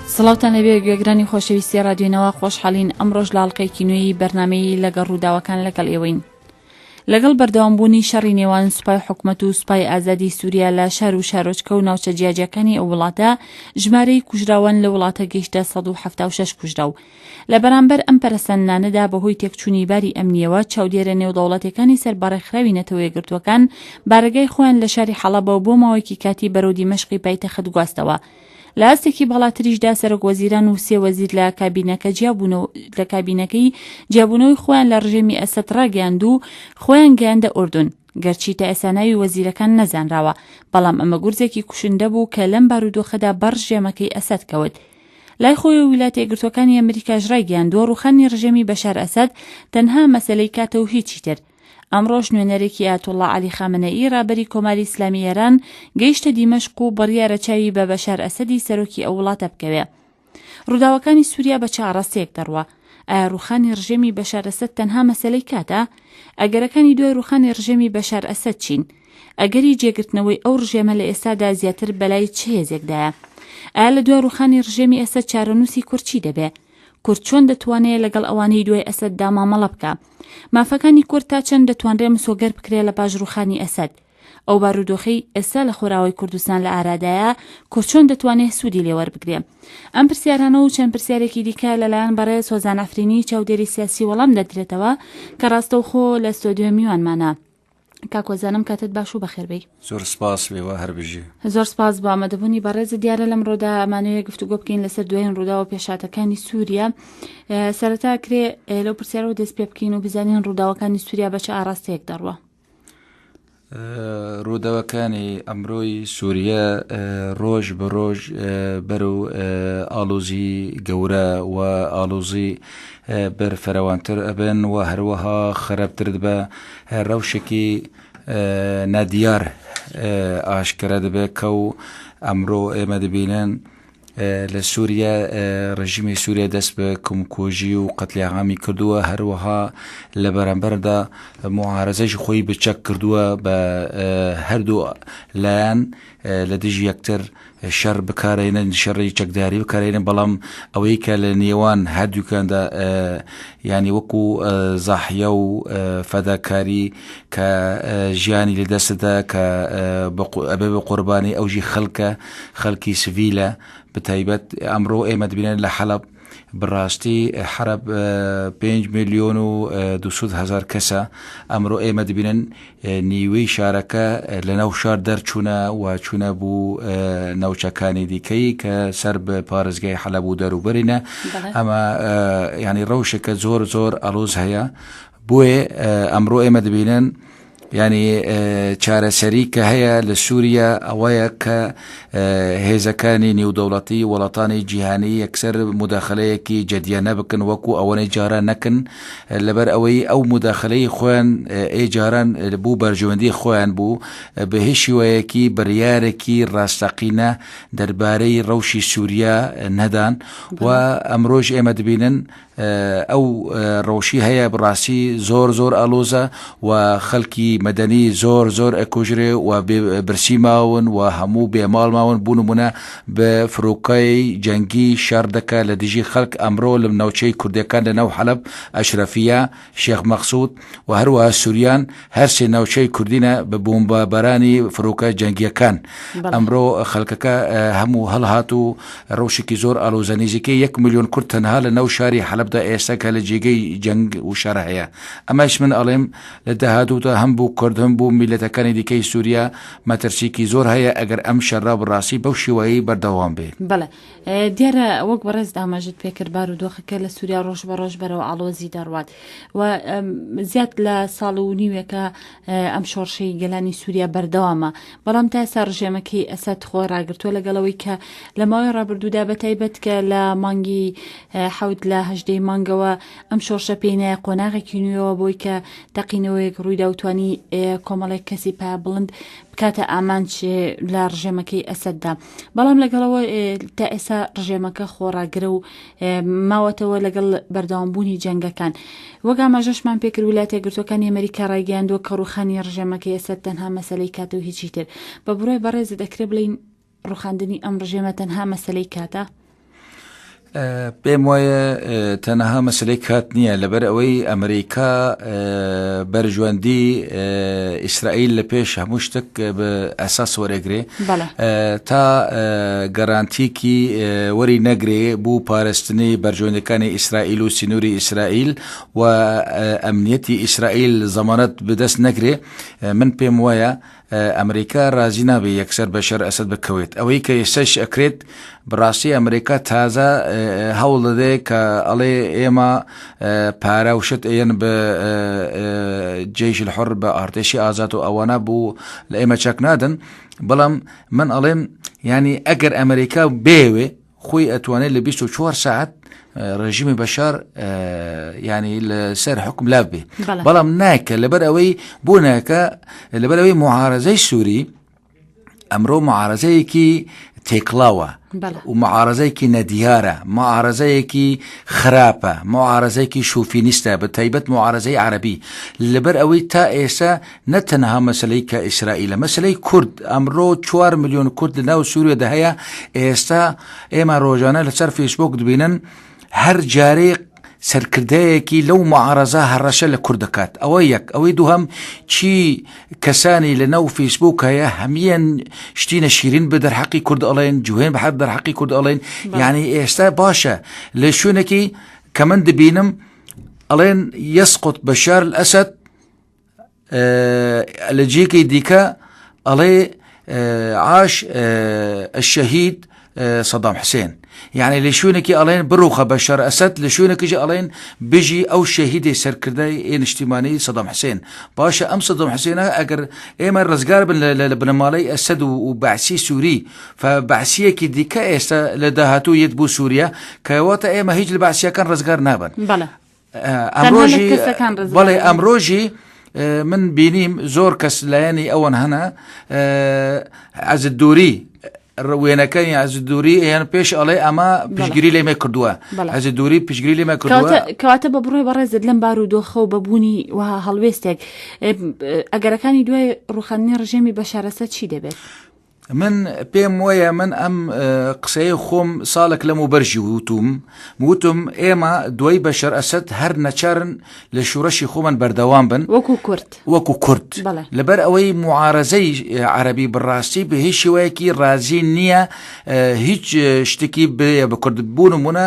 سڵاوتان لەبێ گوێگرانی خۆشەویستی ڕادیۆی نەوا خۆشحاڵین ئەمڕۆش لە ئەڵقەیەکی نوێی بەرنامەی لەگەڵ ڕووداوەکان لەگەڵ ئێوەین. لەگەڵ بەردەوامبوونی شەڕی نێوان سوپای حکومەت و سوپای ئازادی سووریا لە شار و شارۆچکە و ناوچە جیاجیاکانی ئەو وڵاتە، ژمارەی کوژراوان لەو وڵاتە گەیشتە 176 کوژراو. لە بەرامبەر ئەم پەرەسەندنانەدا بەهۆی تێکچوونی باری ئەمنییەوە، چاودێرە نێودەوڵەتیەکانی سەر بە ڕێکخراوی نەتەوەیەکگرتووەکان بارەگای خۆیان لە شاری حەڵەبەوە بۆ ماوەیەکی کاتی بەرەو دیمەشقی پایتەخت گواستەوە. لە ئاستێکی باڵاتریشدا سەرۆک وەزیران و سێ وەزیر لە کابینەکە جیابوونەوە لە کابینەکەی جیابوونەوەی خۆیان لە ڕژێمی ئەسەد ڕاگەیاند و خۆیان گەیاندە ئوردن. گەرچی تا ئێستا ناوی وەزیرەکان نەزانراوە، بەڵام ئەمە گورزێکی کوشندە بوو کە لەم بارودۆخەدا بەر ڕژێمەکەی ئەسەد کەوت. لای خۆیەوە ویلایەتە یەکگرتووەکانی ئەمریکاش ڕایگەیاندووە ڕووخانی ڕژێمی بەشار ئەسەد تەنها مەسەلەی کاتە و هیچی تر. ئەمڕۆش نوێنەرێکی ئایەتوڵڵا عەلی خامنەئی ڕابەری کۆماری ئیسلامی ئێران گەیشتە دیمەشق و بڕیارە چاوی بە بەشار ئەسەدی سەرۆکی ئەو وڵاتە بکەوێ. ڕووداوەکانی سووریا بە چ ئاڕاستەیەک دەڕوا؟ ئایا ڕووخانی ڕژێمی بەشار ئەسەد تەنها مەسەلەی کاتە؟ ئەگەرەکانی دوای ڕووخانی ڕژێمی بەشار ئەسەد چین؟ ئەگەری جێگرتنەوەی ئەو ڕژێمە لە ئێستادا زیاتر بەلای چ هێزێکدایە؟ ئایا لە دوای ڕووخانی ڕژێمی ئەسەد چارەنووسی کورد چی دەبێ؟ کورد چۆن دەتوانێ لەگەڵ ئەوانەی دوای ئەسەددا مامەڵە بکا؟ مافەکانی کورد تا چەند دەتوانرێ مسۆگەر بکرێ لە پاش ڕووخانی ئەسەد؟ ئەو بارودۆخەی ئێستا لە خۆراوای کوردستان لە ئارادایە، کورد چۆن دەتوانێ سوودی لێ وەربگرێ؟ ئەم پرسیارانە و چەند پرسیارێکی دیکە لەلایەن بەڕێز هۆزان عەفرینی چاودێری سیاسی وەڵام دەدرێتەوە کە ڕاستەوخۆ لە ستۆدیۆ میوانمانە. کاک هۆزانم کاتت باش و بەخێر بێی. زۆر سپاس بێوە هەر بژی. زۆر سپاس بۆ ئامادەبوونی بەڕێزت دیارە لەمڕۆدا ئەمانەوێ گفتوگۆ بکەین لەسەر دوایین ڕووداوە پێشهاتەکانی سووریا سەرەتا کرێ لەو پرسیارەوە دەست پێ بکەین و بزانین ڕووداوەکانی سووریا بە چ ئاراستەیەک دەڕوا. ڕووداوەکانی ئەمرۆی سووریە ڕۆژ بە ڕۆژ بەرەو ئاڵۆزی گەورە و ئاڵۆزی بەرفرەوانتر ئەبن و هەروەها خراپتر دەبە ڕەوشێکی نادیار ئاشکرا دەبێت کە و ئەمرۆ ئێمە دەبینن لە سووریا ڕژیمی سووریا دەست بە کۆمکۆژی و قەتلیعامی کردووە هەروەها لە بەرامبەردا معارەزەش خۆی بچەک کردووە بە هەردوو لایەن لە دژی یەکتر شەڕ بکارێنن شەڕی چەکداری بکارێنن بەڵام ئەوەی کە لە نێوان هەردووکیاندا ینی وەکو زاحیە و فەداکاری کە ژیانی لە دەستدا کە ئەبێ بە قوربانی ئەوژی خەڵکە خەڵکی سڤیلە بەتایبەت ئەمڕۆ ئێمە دەبینن لە حەلەب بەڕاستی حەرب 5 میلیۆن و 200 هزار کەسە ئەمڕۆ ئێمە دەبینن نیوەی شارەکە لەناو شار دەرچوونە و چوونە بوو ناوچەکانی دیکەی کە سەر بە پارێزگای حەلەب و دەروبەرینە ئەمە ینی ڕەوشێکە زۆر زۆر ئالۆز هەیە بۆیە ئەمڕۆ ئێمە دەبینن یانی چارەسەری کە هەیە لە سووریا ئەوەیە کە هێزەکانی نێودەوڵەتی وڵاتانی جیهانی یەکسەر مداخلەیەکی جدیانە بکەن وەکو ئەوەنەی جاران نەکەن لەبەر ئەوەی ئەو مداخلەی خۆیان ئێ جاران بوو بەرژەوەندی خۆیان بوو بە هیچ شێوەیەکی بڕیارێکی ڕاستەقینە دەربارەی ڕەوشی سووریا نەدان و ئەمرۆژ ئێمە دەبینن ئەو ڕەوشی هەیە بڕاستی زۆر زۆر ئالۆزە و خەلکی مەدەنی زۆر زۆر ئەکوژرێ و برسی ماون و هەموو بێ ماڵ ماون بوو نمونە بە فرۆکەی جەنگی شەڕ دەکە لە دژی خەلک ئەمرۆ لەم ناوچەی کوردەکان لە ناو حەلەب ئەشرەفیە شێخ مەقسود و هەروەها سوریان هەر سێ ناوچەی کوردینە بە بۆمبابارانی فرۆکە جەنگیەکان ئەمرۆ خەلکەکە هەموو هەڵهات و ڕەوشێکی زۆر ئالۆزە نزیکەی یەک ملیۆن کورد تەنها لە ناو شاری حەلەبدا ئێستا کە لە جێگەی جەنگ و شەڕ هەیە ئەمەش من ئەڵێم لە داهاتوودا هەم بۆ کورد هەم بۆ میلەتەکانی دیکەی سووریا مەترسیکی زۆر هەیە ئەگەر ئەم شەڕە بەڕاستی بەو شێوەیەی بەردەوام بێ. بەڵێ دیارە وەک بەڕێزت ئاماژەت پێکرد بارودۆخەکە لە سووریا ڕۆژ بە ڕۆژ بەرەو ئاڵۆزی دەڕوات و زیاد لە ساڵ و نیوێکە ئەم شۆڕشەی گەلانی سووریا بەردەوامە بەڵام تا ئێستا ڕژێمەکەی ئەسەد خۆی ڕاگرتووە لەگەڵەوەی کە لە ماوەی ڕابردوودا بە تایبەت کە لە مانگی حەوت لە هەژدەی مانگەوە ئەم شۆڕشە پێی نایە قۆناغێکی نوێەوە بۆی کە تەقینەوەیەک ڕوویدا و توانی کۆمەڵێک کەسی پایە بڵند بکاتە ئامانج لە ڕژێمەکەی ئەسەددا بەڵام لەگەڵەوە تا ئێستا ڕژێمەکە خۆڕاگرە و ماوەتەوە لەگەڵ بەردەوامبوونی جەنگەکان. وەک ئاماژەشمان پێکرد ویلایەتە یەکگرتووەکانی ئەمریکا ڕایگەیاندووە کە ڕووخانی ڕژێمەکەی ئەسەد تەنها مەسەلەی کاتە و هیچی تر. بە بڕوای بەڕێزت ئەکرێ بڵێین ڕووخاندنی ئەم ڕژێمە تەنها مەسەلەی کاتە؟ پێم وایە تەنەها مەسلەی کات نییە لەبەر ئەوەی ئەمریکا بەرژوەندی ئیسرائیل لە پێش هەموو شتێک بە ئەساس وەرەگرێ تا گەرانتیکی وەری نەگرێ بوو پارستنی بەرژەوەندەکانی ئیسرائیل و سنووری ئیسرائیل و ئەمنیەتی ئیسرائیل زەمانەت بدەست نەگرێ من پێم وایە ئەمریکا رازی نابێ یەکسەر بەشەر ئەسەد بکەوێت ئەوەی کە ئێستاش ئەکرێت بڕاستی ئەمریکا تازە هەوڵ دەدەێت کە ئەڵێ ئێمە پارە و شت ئەیەن بە جەیش الحر بە ئارتێشی ئازاد و ئەوانە بوو لە ئێمە چەک نادەن بەڵام من ئەڵێم ینی ئەگەر ئەمریکا بێوێ خۆی ئەتوانێت لە 24 ساعت ڕژیمی بەشار ینی لەسەر حکم لا بێ بەڵام ناکە لەبەر ئەوەی بۆ ناکە لەبەر ئەوەی معارەزەی سووری ئەمرۆ معارەزەیەکی تێکڵاوە و معارەزەیەکی نەدیارە معارەزەیەکی خراپە معارەزەیەکی شوفینیستە بە تایبەت معارەزەی عەربی لەبەر ئەوەی تا ئێستا نە تەنها مەسەلەی کە ئیسرائیلە، مەسەلەی کورد، ئەمڕۆ چوار ملیۆن کورد لە ناو سووریەدا هەیە، ئێستا ئێمە ڕۆژانە لەسەر فەیسبوک دبینن هەر جارێ سەرکردەیەکی لەو معارەزە هەڕەشە لە کورد دەکات ئەوە یەک ئەوەی دووهەم چی کەسانی لە ناو فەیسبوک هەیە هەمیان شتی نەشیرین بە دەرحەقی کورد ئەڵێن جوێن بە حەق دەرحەقی کورد ئەڵێن یعنی ئێستا باشە لە شوێنێکی کە من دبینم ئەڵێن یسقط بەشار الئەسەد لە جێگەی دیکە ئەڵێ عاش الشهید سەدام حسێن یعنی لە شوێنێکی ئەڵێن بڕوخە بەشار ئەسەد لە شوێنێکیش ئەڵێن بژی ئەو شەهیدی سەرکردای ئێ نیشتیمانی سەدام حسێن باشە ئەم سەدام حسێنە ئەگەر ئێمە ڕزگار بن لە بنەماڵەی ئەسەد و بەعسی سووری فبەعسیەکی دیکە ئێستا لە داهاتوو یەت بۆ سووریا کەواتە ئێمە هیچ لە بەعسیەکان ڕزگار نابن. بەڵێ. ئەمڕۆژی بەڵێ ئەمڕۆژی من بینیم زۆر کەس لایەنی ئەوەن هەنە ئەز دووری وێنەکەی ئەز دووری یان پێش ئەڵێ ئەمە پشگیری لێمە کردووە ئەز دووری پشگیری لێمە کردووە کەواتە بە بڕۆی بەڕێزت لەم بار و دۆخە و بەبوونی وها هەڵوێستێک ئەگەرەکانی دوای ڕوخاندنی ڕژێمی بەشارەسە چی دەبێت؟ من پێم وایە من ئەم قسەیە خۆم ساڵێک لەم و بەرژی وتوم وتم ئێمە دوای بەشەر ئەسەد هەر نەچارن لە شوڕەشی خۆمان بەردەوام بن وەکو کورد وەکو کورد لەبەر ئەوەی معارەزەی عەربی بڕاستی بە هیچ شێوەیەکی ڕازی نییە هیچ شتێکی بە کورد بوون ومونە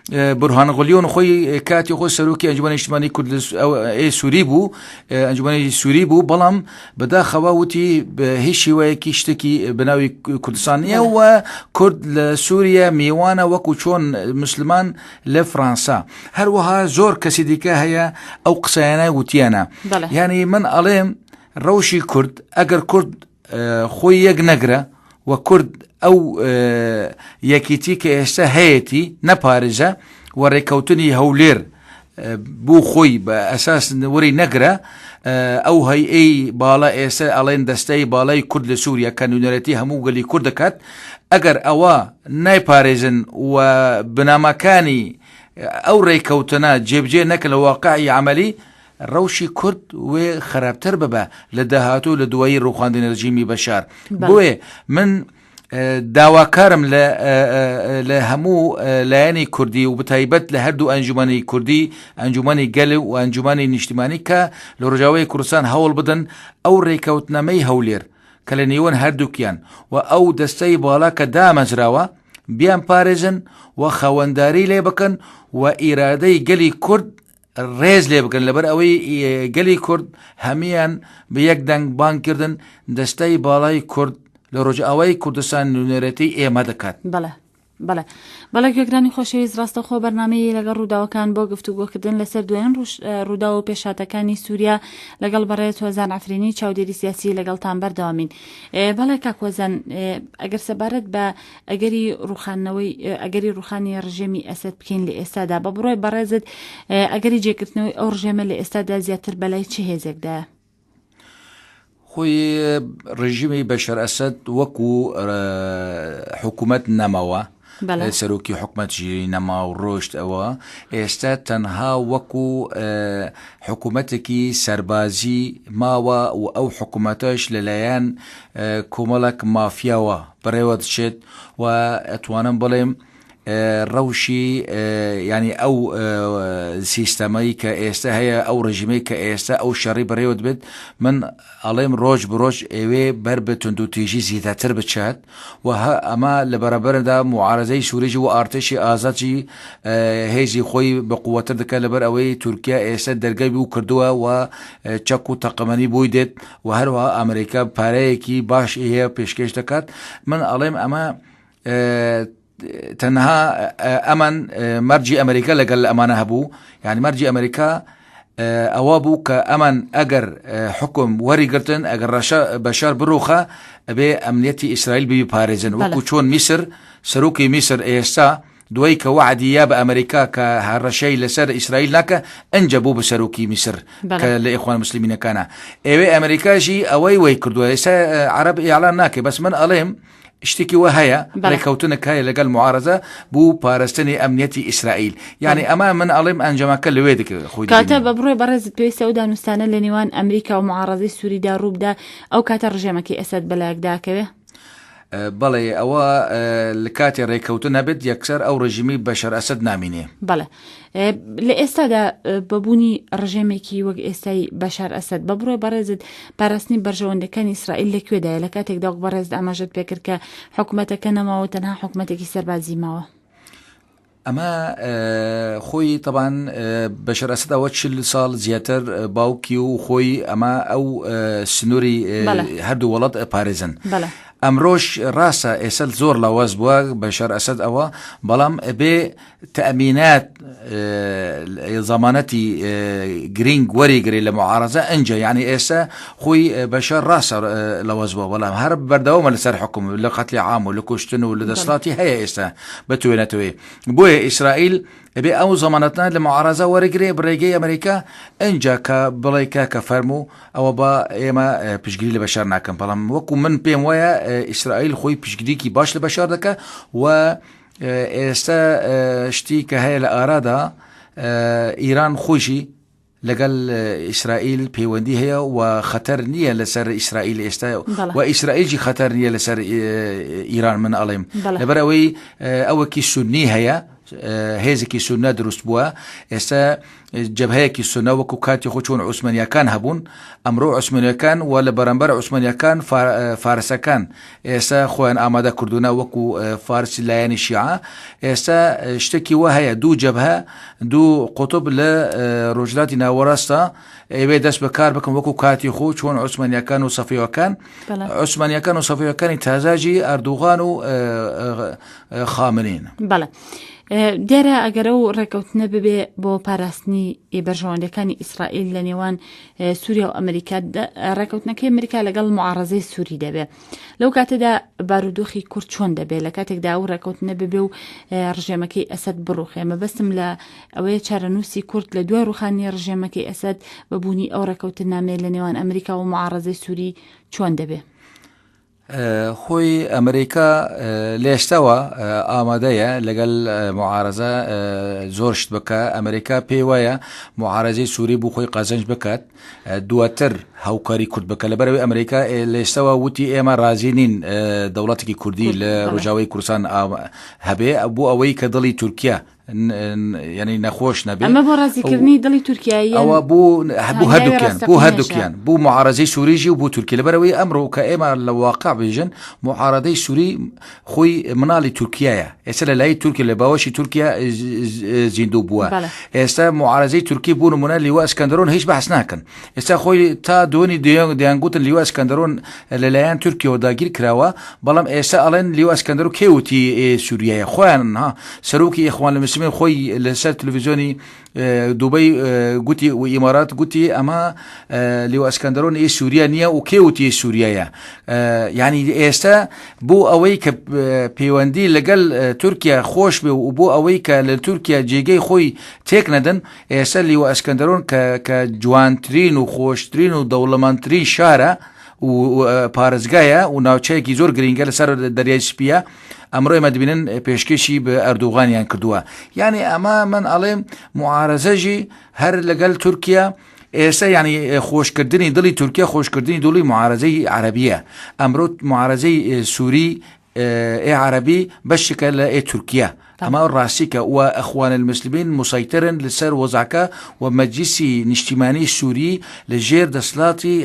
بورهان غلیون خۆی کاتی خۆی سەرۆکی ئەنجومەنی نیشتمانی کورد سووری بوو ئەنجومەنی سووری بوو بەڵام بەداخەوە وتی هیچ شێوەیەکی شتێکی بەناوی کوردستان نییە و کورد لە سووریە میوانە وەکو چۆن مسلمان لە فرانسا هەروەها زۆر کەسی دیکە هەیە ئەو قسەیانە وتیانە یعنی من ئەڵێم ڕەوشی کورد ئەگەر کورد خۆی یەک نەگرە و کورد ئەو یەکیتی کە ئێستا هەیەتی نەپارێزە و ڕێککەوتنی هەولێر بۆ خۆی بە ئەساس وەری نەگرە ئەو هەیئەی باڵا ئێستا ئەڵێن دەستەی باڵای کورد لە سووریا کە نوێنەرەتی هەموو گەلی کورد دەکات ئەگەر ئەوە نایپارێزن و بناماکانی ئەو ڕێککەوتنە جێبجێ نەکەن لە واقعی عملی ڕەوشی کورد وێ خراپتر ببە لە داهاتوو لە دوایی ڕوخاندنی ڕژیمی بەشار بۆیە من داواکارم لە هەموو لایەنی کوردی و بتایبەت لە هەردوو ئەنجومەنی کوردی ئەنجومەنی گەل و ئەنجومەنی نیشتیمانی کە لە ڕۆژاوای کوردستان هەوڵ بدەن ئەو ڕێکەوتنەمەی هەولێر کە لە نێوان هەردووکیان و ئەو دەستەی باڵا کە دامەزراوە بیان پارێزن و خاوەنداری لێ بکەن و ئیرادەی گەلی کورد ڕێز لێ بگرن لەبەر ئەوەی گەلی کورد هەمیان بە یەک دەنگ بانگ کردن دەستەی باڵای کورد لە ڕۆژئاوای کوردستان نوێنەرەتی ئێمە دەکات. بەڵێ بەڵێ بەڵێ گوێگرانی خۆشەویست ڕاستەخۆ بەرنمەیە لەگەڵ ڕووداوەکان بۆ گفتوگۆکردن لەسەر دوێن ڕووداو و پێشاتەکانی سووریا لەگەڵ بەڕێز هۆزان عفرینی چاودێری سیاسی لەگەڵتان بەردەوامین بەڵێ کاکۆزان ئەگەر سەبارەت بە ئەگەری ڕوخاندنەوەی ئەگەری ڕوخانی ڕژێمی ئەسەد بکەین لە ئێستادا بە بڕوای بەڕێزت ئەگەری جێگرتنەوەی ئەو ڕژێمە لە ئێستادا زیاتر بەلای چ هێزێکدایە؟ خۆی ڕژیمی بەشەر ئەسەد وەکو حکوومەت نەماوە سەرۆکی حکومەت ژیری نەما و ڕۆشت ئەوە ئێستا تەنها وەکو حکوومەتێکی سەربازی ماوە و ئەو حکوومەتەش لەلایەن کۆمەڵک مافیاوە بەڕێوە دەچێت و ئەتوانم بڵێم. ڕەوشی یانی ئەو سیستەمەی کە ئێستا هەیە ئەو ڕژیمەی کە ئێستا ئەو شەڕی بەڕێوە دەبێت من ئەڵێم ڕۆژ بڕۆژ ئێوێ بەر بە توندوتیژی زیاتر بچات و ئەمە لە بەرەبەردا معارەزەی سووریی و ئارتشی ئازادی هێزی خۆی بە قووەتر دەکات لەبەر ئەوەی تورکیا ئێستا دەرگای بوو کردووە و چەک و تەقەمەنی بۆی دێت و هەروەها ئەمریکا پارەیەکی باش هەیە پێشکێش دەکات من ئەڵێم ئەمە تەنها ئەمان مەرجی ئەمریکا لەگەل ئەمانە هەبوو یعنی مەرجی ئەمریکا ئەوە بوو کە ئەمان ئەگەر حکم وەریگرتن ئەگەر ڕەشە بەشار بڕوخە ئەبێ ئەمنیەتی ئیسرائیل بی پارێزن وەکو چۆن میسر سەرۆکی میسر ئێستا دوای کە وعدی یا بە ئەمریکا کە هەڕەشەی لەسەر ئیسرائیل ناکە ئەنجە بوو بە سەرۆکی میسر کە لە ئیخوان مسلمینەکانە ئێوێ ئەمریکاژی ئەوەی وەی کردووە ئێستا عرب ئیعلان ناکەی بەس من ئەڵێم شتێکی وا هەیە ڕێککەوتنێک هەیە لەگەڵ معارەزە بۆ پاراستنی ئەمنیەتی ئیسرائیل یعنی ئەمە من ئەڵێم ئەنجامەکە لەوێ دەکەوێت خۆی کاتە بە بڕۆی بەڕێزت پێویستە ئەو دانوستانە لە نێوان ئەمریکا و معارەزەی سووریدا ڕووبدا ئەو کاتە ڕژێمەکەی ئەسەد بەلایەکداکەوێ؟ بەڵێ ئەوە لە کاتی ڕێککەوتن هەبێت یەکسەر ئەو ڕژیمی بەشەر ئەسەد نامینێ. بەڵێ لە ئێستادا بە بوونی ڕژێمێکی وەک ئێستای بەشار ئەسەد بە بڕوای بەڕێزت پاراستنی بەرژەوەندەکانی ئیسرائیل لە کوێدایە لە کاتێکدا وەک بەڕێزت ئاماژەت پێکرد کە حکومەتەکە نەماوە تەنها حکومەتێکی سەربازی ماوە؟ ئەمە خۆی تەبان بەشەر ئەسەد ئەوە چل ساڵ زیاتر باوکی و خۆی ئەمە ئەو سنووری هەردوو وڵات پارێزن. ئەمرۆژ ڕاستە ئێستا زۆر لاواز بووە بەشار ئەسەد ئەوە بەڵام ئەبێ تەئمینات زەمانەتی گرینگ وەریگرێ لە معارەزە ئەنجا یعنی ئێستا خۆی بەشار ڕاستە لاواز بووە بەڵام هەر بەردەوامە لەسەر حکوم لە قەتلی عام و لە کوشتن و لە دەسەڵاتی هەیە ئێستا بتوێنێتەوەی بۆیە ئیسرائیل ئەبێ ئەو زەمانەتە لە معارەزە وەرگرێ بڕێگەی ئەمریکا ئەنجا کە بڵێ کاکە فەرموو ئەوە با ئێمە پشگیری لە بەشار ناکەم بەڵام وەکو من پێم وایە ئیسرائیل خۆی پشگیریکی باش لە بەشار دەکە و ئێستا شتی کە هەیە لە ئارادا ئیران خۆشی لەگەڵ ئیسرائیل پەیوەندی هەیە و خەتەر نییە لەسەر ئیسرائیل ئێستا و ئیسرائیلجی خەتەر نییە لەسەر ئیران من ئەڵێم لەبەر ئەوەی ئەوەکی سنی هەیە هێزێکی سونە دروست بووە ئێستا جەبهەیەکی سونە وەکو کاتی خۆ چۆن عوسمانیەکان هەبوون ئەمڕۆ عوسمانیەکان و لە بەرامبەر عوسمانیەکان فارسەکان ئێستا خۆیان ئامادە کردوونە وەکو فارسی لایەنی شیعە ئێستا شتێکی وە هەیە دوو جەبهە دوو قوتب لە ڕۆژلاتی ناوەڕاستە ئێوێ دەست بە کار بکەن وەکو کاتی خۆ چۆن عوسمانیەکان و سەفیەکان عوسمانیەکان و سەفیەکانی تازاجی ئەردوغان و خامنین. بەڵێ. دیارە ئەگەر ئەو ڕێکەوتنە ببێ بۆ پاراستنی بەرژەوەندەکانی ئیسرائیل لە نێوان سووریا و ئەمریکا ڕێکەوتنەکەی ئەمریکا لەگەڵ معارەزەی سووری دەبێ لەو کاتەدا بارودۆخی کورد چۆن دەبێت لە کاتێکدا ئەو ڕێکەوتنە ببێ و ڕژێمەکەی ئەسەد بڕوخێ مەبەستم لە ئەوەیە چارەنووسی کورد لە دوای ڕوخانی ڕژێمەکەی ئەسەد بە بوونی ئەو ڕێکەوتنامەیە لە نێوان ئەمریکا و معارەزەی سووری چۆن دەبێ؟ خۆی ئەمریکا لێشتەوە ئامادەیە لەگەل معارەزە زۆر شت بکە ئەمریکا پێی وایە معارەزەی سووری بوو خۆی قازنج بکات دواتر هاوکاری کورد بکە لەبەرەوەی ئەمریکا لێشتەوە وتی ئێمە رازی نین دەوڵەتێکی کوردی لە ڕۆژاوی کوردستان هەبێ بۆ ئەوەی کە دڵی تورکیا ینی نەخۆش نەبێ ئەمە بۆ ڕازیکردنی دڵی تورکیایی ئەوە بۆ هەبوو هەردووکیان بۆ هەردووکیان بۆ معارەزەی سووریژی و بۆ تورکی لەبەرەوەی ئەمڕۆ کە ئێمە لە واقع بێژن معارەدەی سووری خۆی مناڵی تورکیایە ئێستا لە لای تورکی لە باوەشی تورکیا زیندوو بووە ئێستا معارەزەی تورکی بوون منە لیوە ئەسکەندەرۆن هیچ بەحس ناکەن ئێستا خۆی تا دوێنی دەیانگوتن لیوا ئەسکەندەرۆن لەلایەن تورکیەوە داگیر کراوە، بەڵام ئێستا ئەڵێن لیوا ئەسکەندەرۆن کێ وتی سوریایە؟ خۆیانن ها سەرۆکی ئیخوان المسلمین خۆی لەسەر تلویزیۆنی دوبەی گوتی و ئیمارات گوتی ئەمە لیوا ئەسکەندەرۆن ئی سوریا نییە و کێ وتی سوریایە؟ یعنی ئێستا بۆ ئەوەی کە پەیوەندی لەگەڵ تورکیا خۆش بێ و بۆ ئەوەی کە لە تورکیا جێگەی خۆی تێک نەدەن ئێستا لیوە ئەسکەندەرۆن کە کە جوانترین و خۆشترین و دەوڵەمەندترین شارە و پارێزگایە و ناوچەیەکی زۆر گرنگە لەسەر دەریای سپیە ئەمڕۆ ئێمە دەبینن پێشکێشی بە ئەردوغانیان کردووە یعنی ئەمە من ئەڵێم معارەزەژی هەر لەگەل تورکیا ئێستا یعنی خۆشکردنی دڵی تورکیا خۆشکردنی دڵی معارەزەی عەربیە ئەمڕۆ معارەزەی سووری ئێ عەربی بەشێکە لە ئێ تورکیا. ئەمە ڕاستیکە و ئەخوان المسلمین مسەیتەرن لەسەر وەزعەکە و مەجلیسی نیشتیمانی سووری لە ژێر دەسلاتی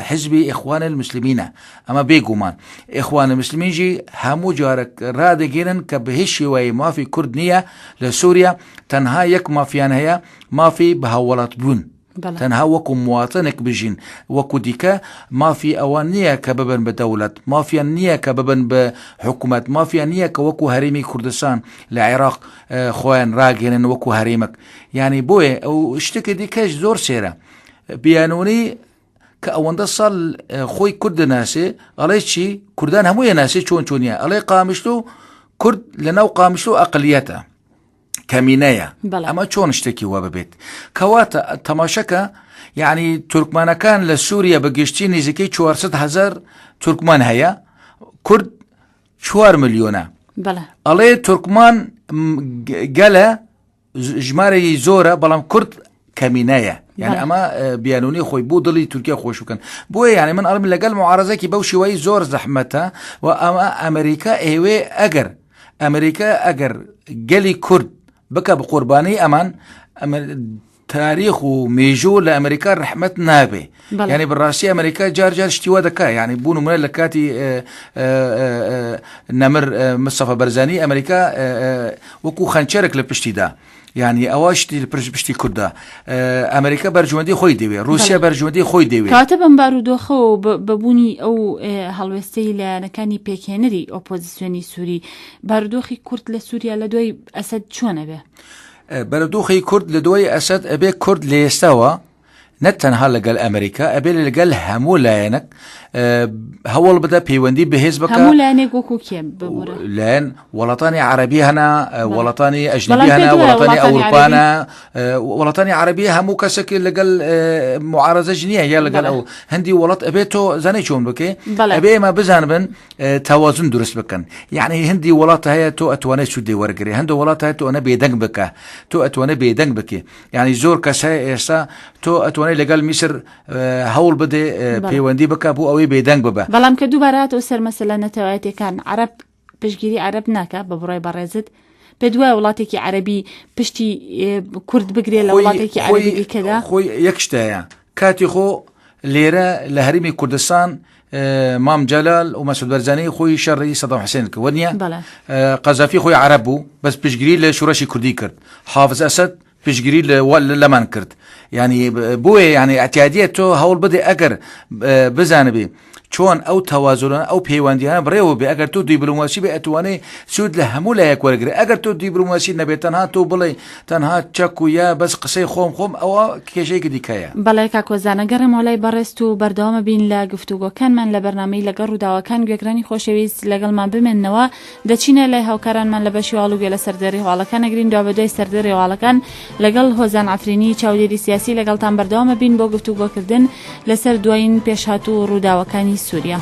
حزبی ئیخوان المسلمینە ئەمە بێگومان ئیخوان المسلمین ژی هەموو جارێک ڕادەگەێنن کە بە هیچ شێوەیە مافی کورد نییە لە سووریا تەنها یەک مافیان هەیە مافی بە هاوڵات بوون تەنها وەکو مواتنێک بژین وەکو دیکە مافی ئەوان نییە کە ببن بە دەوڵەت مافیان نییە کە ببن بە حکوومەت مافیان نییە کە وەکو هەرێمی کوردستان لە عێراق خۆیان ڕاگەێنن وەکو هەرێمەک یعنی بۆیە ئەو شتێکی دیکەش زۆر سێرە بیانونی کە ئەوەندە ساڵ خۆی کورد دەناسێ ئەڵێ چی کوردان هەموویە ناسێ چۆن چۆنیە ئەڵێ قامیشلو کورد لەناو قامیشلو ئەقلیەتە کەمینەیە ئەمە چۆن شتێکی وە ببێت کەواتە تەماشەکە یعنی تورکمانەکان لە سووریا بە گشتی نزیکەی 400 هزار تورکمان هەیە کورد 4 میلیۆنە ئەڵێ تورکمان گەلە ژمارەی زۆرە بەڵام کورد کەمینەیە یعنی ئەمە بیانونی خۆی بۆ دڵی تورکیا خۆش بکەن بۆیە یعنی من ئەڵم لەگەڵ معارزەکی بەو شێوەی زۆر زەحمەتە و ئەمە ئەمریکا ئێوێ ئەگەر ئەمریکا ئەگەر گەلی کورد بکە بە قوربانی ئەمان ئەمە تاریخ و مێژوو لە ئەمریکا ڕەحمەت نابێ یعنی بەڕاستی ئەمریکا جار جار شتیوە دەکا یعنی بوون منە لە کاتی نەمر مستەفا بەرزانی ئەمریکا وەکو خەنچەرێک لە پشتیدا یعنی ئەوە شتی پرش پشتی کوردە ئەمریکا بەرژوەندی خۆی دەوێ رووسیا بەرژوەندی خۆی دەوێت کاتە بەم بارودۆخە و بەبوونی ئەو هەڵوێستەی لایەنەکانی پێکهێنەری ئۆپۆزیسیۆنی سووری بارودۆخی کورد لە سووریا لە دوای ئەسەد چۆنە بێ؟ بارودۆخی کورد لە دوای ئەسەد ئەبێ کورد لە ئێستاوە نەک تەنها لەگەل ئەمریکا ئەبێ لەگەل هەموو لایەنەک هەوڵ بدە پەیوەندی بەهێز بکە هەموو لایەنێک وەکو کێ ببورە؟ لایەن وڵاتانی عەربی هەنا وڵاتانی ئەژنبی بەڵام هەنا پێت وایە وڵاتانی وڵاتانی ئەوروپانە وڵاتانی عەربی هەموو کەسێک لەگەل معارەزەش نییە یا لەگەل بەڵێ. ئەو هەندی وڵات ئەبێت تۆ زانای چۆن بکەی بەڵێ. ئەبێ ئێمە بزانبن تەوازن دروست بکەن یعنی هەندی وڵات هەیە تۆ ئەتوانێت سوودێ وەرگری هەندە وڵات هەیە تۆ ئەنە بێدەنگ بکە تۆ ئەتوانێت بێدەنگ بکەی یعنی زۆر کەس هەیە ئێستا تۆ ئەتوانێت لەگەڵ میسر هەوڵ بدێ پەیوەندی بکە بۆ ئەوەی بێدەنگ ببە. بەڵام کە دووبارە هاتەوە سەر مەسەلە نەتەوایەتیەکان عەرەب پشتگیری عەرەب ناکا بە بڕوای بەڕێزت پێت وایە وڵاتێکی عەرەبی پشتی کورد بگرێ لە وڵاتێکی عەرەبی دیکەدا؟ خۆی یەک شتەیە کاتی خۆ لێرە لە هەرمی کوردستان مام جەلال و مەسعود بەرزانی خۆی شەڕی سەدام حسێن کرد وەنیە قەزافی خۆی عەرەب بوو بەس پشتگیری لە شوڕشی کوردی کرد حافز ئەسەد پشتگیری لە لەمان کرد ینی بۆیە یعنی ئەتیادیە تۆ هەوڵ بدە ئەگەر بزانبی چۆن ئەو تەوازنە ئەو پەیوەندیانە بڕێوە بێ ئەگەر تۆ دیبلۆماسی بێ ئەتوانێ سوود لە هەموو لایەک وەرگرێ ئەگەر تۆ دیبلۆماسی نەبێت تەنها تۆ بڵێ تەنها چەک و یا بەس قسەی خۆم خۆم ئەوە کێشەیەکی دیکەیە. بەڵێ کاک هۆزان ئەگەڕێمەوە لای بەڕێزت و بەردەوامە بین لە گفتوگۆکانمان لە بەرنامەی لەگەڵ ڕووداوەکان گوێگرانی خۆشەویست لەگەڵمان بمێننەوە دەچینە لای هاوکارانمان لە بەشی هەواڵ و گوێ لە سەردێڕی هەواڵەکان ئەگرین دوابەدوای سەردێڕی هەواڵەکان لەگەڵ هۆزان عەفرینی چاودێری سیاسی لەگەڵتان بەردەوامە بین بۆ گفتوگۆکردن لەسەر دوایین پێشهات و ڕووداوەکانی سووریا.